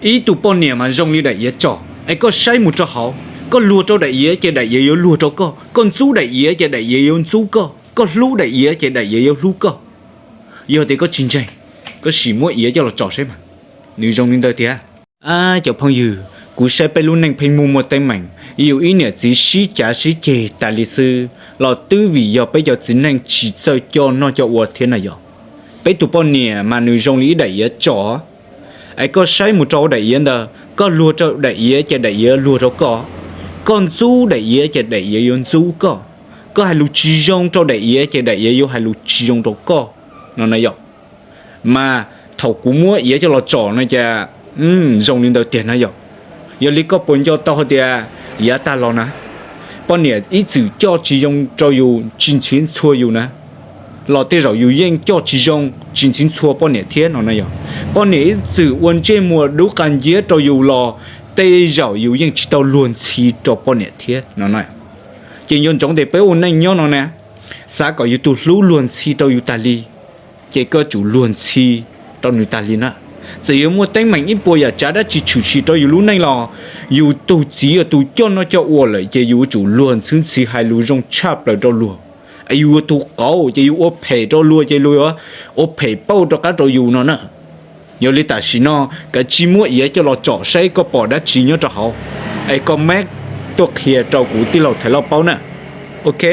Ib tug poj niam mas zoo li daim iav tsom, es koj saib mus rau hauv, koj luag rau daim iav ces daim iav yuav luag rau koj, koj ntxub daim iav ces daim iav yuav ntxub koj, koj hlub daim iav ces daim iav yuav hlub koj. Yog tias koj tsis ntseeg, koj sim muab iav coj los tsom saib mas, nws zoo li ntawd tiag. Ab cov phooj ywg, kuv saib peb lub neej pheej muaj muaj teeb meem, yus ib niam txiv sib cav sib ceg tas li xwb los twb vim yog peb cov txiv neej tsis txawj coj noj coj ua thiab na yom. Peb tus poj niam mas nws zoo li ib daim iav tsom, es koj saib mus rau daim iav ntawd, koj luag rau daim iav ces daim iav luag rau koj, koj ntxub daim iav ces daim iav yuav ntxub koj, koj hais lus tsis zoo rau daim iav ces daim iav yuav hais lus tsis zoo rau koj no na yom. Mas thaum kuv muab iav coj los tsom no ces zoo li ntawd tiag na yom. Yog li koj puas nco tau hais tias yav tag los na, poj niam ib txwm coj tsis zoo rau yus, tsis ntxhi ntxhua yus na, los tej zaum yus yeej coj tsis zoo tsis ntxhi ntxhua poj niam thiab no na yom. Poj niam ib txwm ua ntsej muag dub qab nciab rau yus los tej zaum yus yeej tsis tau luag ntxhi rau poj niam thiab no na. Ces nco ntsoov tias peb ua neej nyob no na, xav kom yus tus hlub luag ntxhi rau yus tas li, ces koj tsum luag ntxhi rau nws tas li na. Txawm yuav muaj teeb meem ib puas yam tsav dab tsi tshwm sim rau yus lub neej los, yus tus txiv yog tus coj noj coj ua lawm ces yus yuav tsum luag ntxhi ntxhi hais lus zoo tshaj plaws rau luag. Es yus ua tus qauv ces yus ua phem rau luag ces luag yuav ua phem pauj rov qab rau yus no na. Yog li tam sim no kav tsij muab iav coj los tsom saib koj pom dab tsi nyob rau hauv, es koj meb tuaj qhia rau kuv tij laug Thaiv Lauj paub na. Ok.